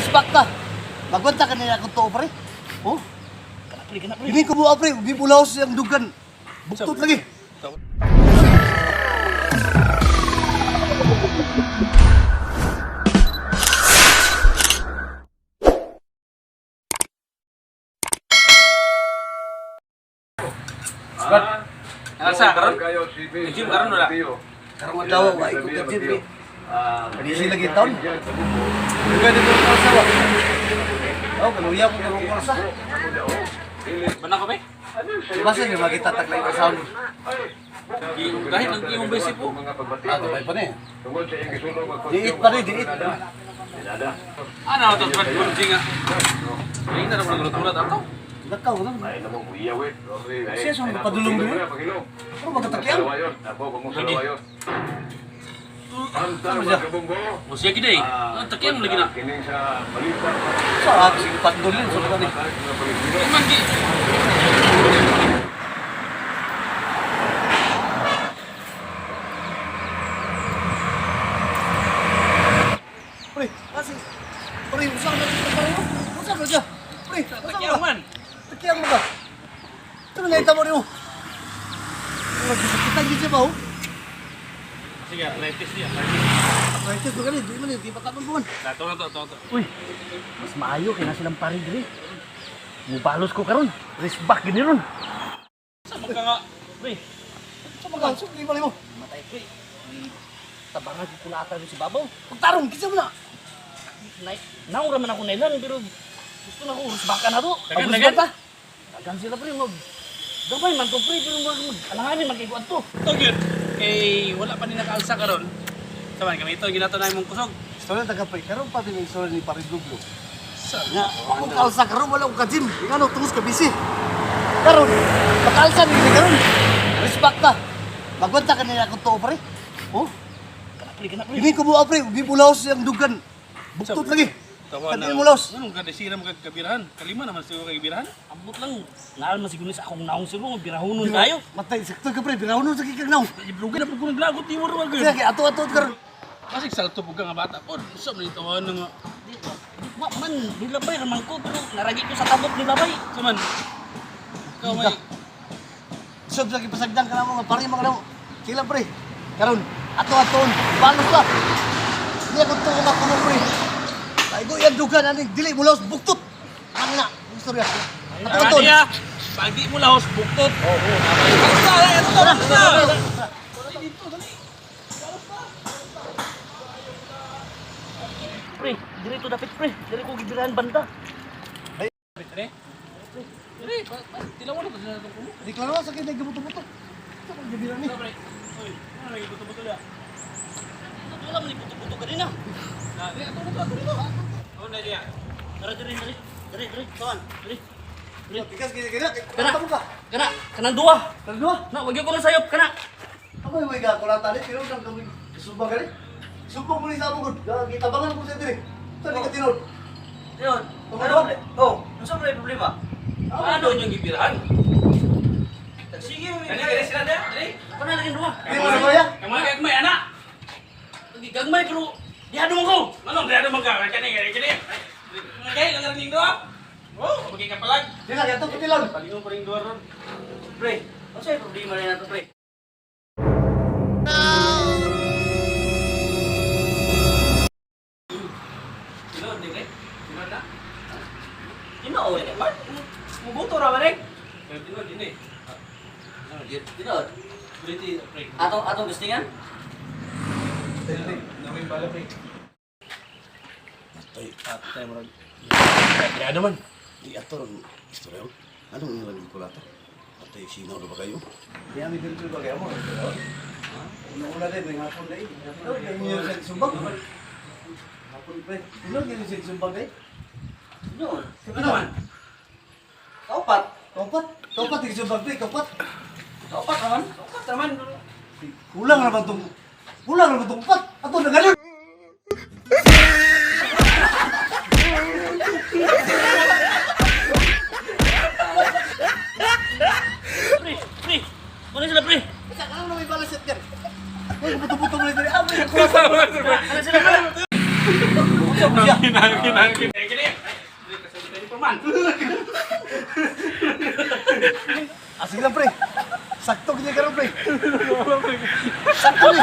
Respect ta. Magwanta ka nila akong tuo, pre. Oh? Kana pre, kana pre. Hindi ko buha, pre. Hindi mo laos ang dugan. Buktot lagi. Nasa karon? Gym karon wala. Karong adlaw, wa ko ka gym, pre. Busy lagi taon. Dugan dito ko sa wa. Oh, kaluya ko karong kursa. Bana ko be? Basta ni makita taglay ka sound. Kahit ang iyong basic po. Ah, gamay pa ni. Diit pa ni, diit. Ano to Brad Bunji nga? Ay na naman gulat ato. Lakaw na. Siya sa padulong din. Pero magkatakyan. Ano siya? Musya gid eh. Ang takyan mo lagi na. Sa aking pandulin sa ni. Ay, man gi. Pre, kasi pre, usap na dito pare. Usap na siya. Pre, usap Takyan na. man. Takyan mo ka. Ito na ito mo niyo. Kita gid siya ba? Oh? Sige, arthritis niya. Arthritis. Arthritis ba gani? Di man di pa tanon buwan. Dato na to, to, to. Uy, mas maayo kay na silang pare diri. Mubalos ko karon. Respect gini ron. Sa mga nga. Pre, Sa mga sugli pa nimo. matay pre. Tabangan ko kulata rin sa babaw. Pagtarong kinsa mo na. Nay, naura man ako nailan pero gusto na ko rusbakan na to. Dagan, Abos dagan. ba ta? Dagan sila pre mag gamay man to pre pero mag alanganin man kay kuan to. To gyud. Kay wala pa ni nakaalsa karon. Saman kami ito ginato na imong kusog. Istorya taga pre, karon pa din ang istorya ni Pare Dublo. Sa Nga, ako kalsa karon wala ko ka gym. Ngano tungos ka busy. Karon, pakalsa ni karon. Respect ta. Magwanta ka nila akong tuo pre. Oh, Kana pre, kana pre. hindi ko buha pre, hindi mo laos ang dugan. Buktot lagi. Tawa Hindi mo laos. Anong kadesira mo kag kabirahan? Kalima naman siguro kag kabirahan. Ambot lang. Naal man siguro sa akong naong siguro birahonon kayo. Matay sakto ka pre, birawon sa kikag naong. Iblugan na pud ko naglagot ni mo ro gyud. Kaya kay ato-ato karon. Kasi salto pud ka nga bata pod. Sa man ito ano nga. Di wa man nilabay ra man ko pero naragi ko sa tabok nilabay. Sa man. Ikaw may Sub lagi pasagdan ka na mo nga pare mga namo. Sila pre. Karon ato-aton, balos ta. Hindi ako tuo nga kuno pre. Kay yan dugan ani dili mo laos buktot. Ang na, istorya. Ato-aton. Niya, pag di mo lahos, buktot. Oo. Basta, ay, ano to, basta. Pre, diri to dapit pre. Diri ko gibirahan banda. Dre. Dre, tilawan na to sila itong kumo. Reklamo sa kay nagbuto-buto. Sa pagbibira ni. Pre. Uy, ano lagi buto-buto ya? Wala man buto-buto kanina. Na, dre, ato na to, ato na to. Oh, na diya. Tara diri diri. Diri diri, kawan. Diri. Tigas kaya kaya. Kana. Kana ka. Kana, kanang duwa. Kana duha. Na, wag ko na sayop kana. Ako may gakulata ni pero nang kami subang gani. Subang mo ni sa among gud. Gitabangan ko sa diri. Sa di ka tinud. Yun. Ano? Oh, unsa man problema? Ano yung gibirahan? Sige, Dali, dali sila dre, dali. Kana lagi duwa. Di mo sa kaya. Kamu gagmay anak. Gagmay pero dihado mo ko. Manong dre man ka, kani kani kani. Kay lang ring duha. Oh, bagay ka palag. Di lang ato kitilon. Palingon pa ring duha ron. Pre, unsa problema na nato pre? Tinuod ni pre. Tinuod na. Tinuod. Mubuto ra man eh. Pero tinuod din eh. Tinuod. Briti pre. Atong atong gustingan? Nawin bala pre. Matay. Atay mo ron. Kaya naman. Di ato ron istorya. Anong ilang gikulata? Patay sino ra ba kayo? Di ami diri ba kayo mo? Una-una din, may hapon na eh. Tinuod kayo sa sumbang. Hapon pre. Tinuod kayo sa sumbang eh. Tinuod. Ano man? Kaupat. Kaupat. Kaupat yung sumbang pre, kaupat. Kaupat naman. Kaupat naman. Kulang naman tong kulang naman tong upat. Ato na ganun. Pre, pre. Wala sila pre. Sa kanang na may bala shotgun. Ay, buto-buto mo na diri. Ah, may kulata. Wala sila pre. Unsa mo siya? siya. Ah, sige lang, pre. Sakto gini karon, pre. Sakto ni.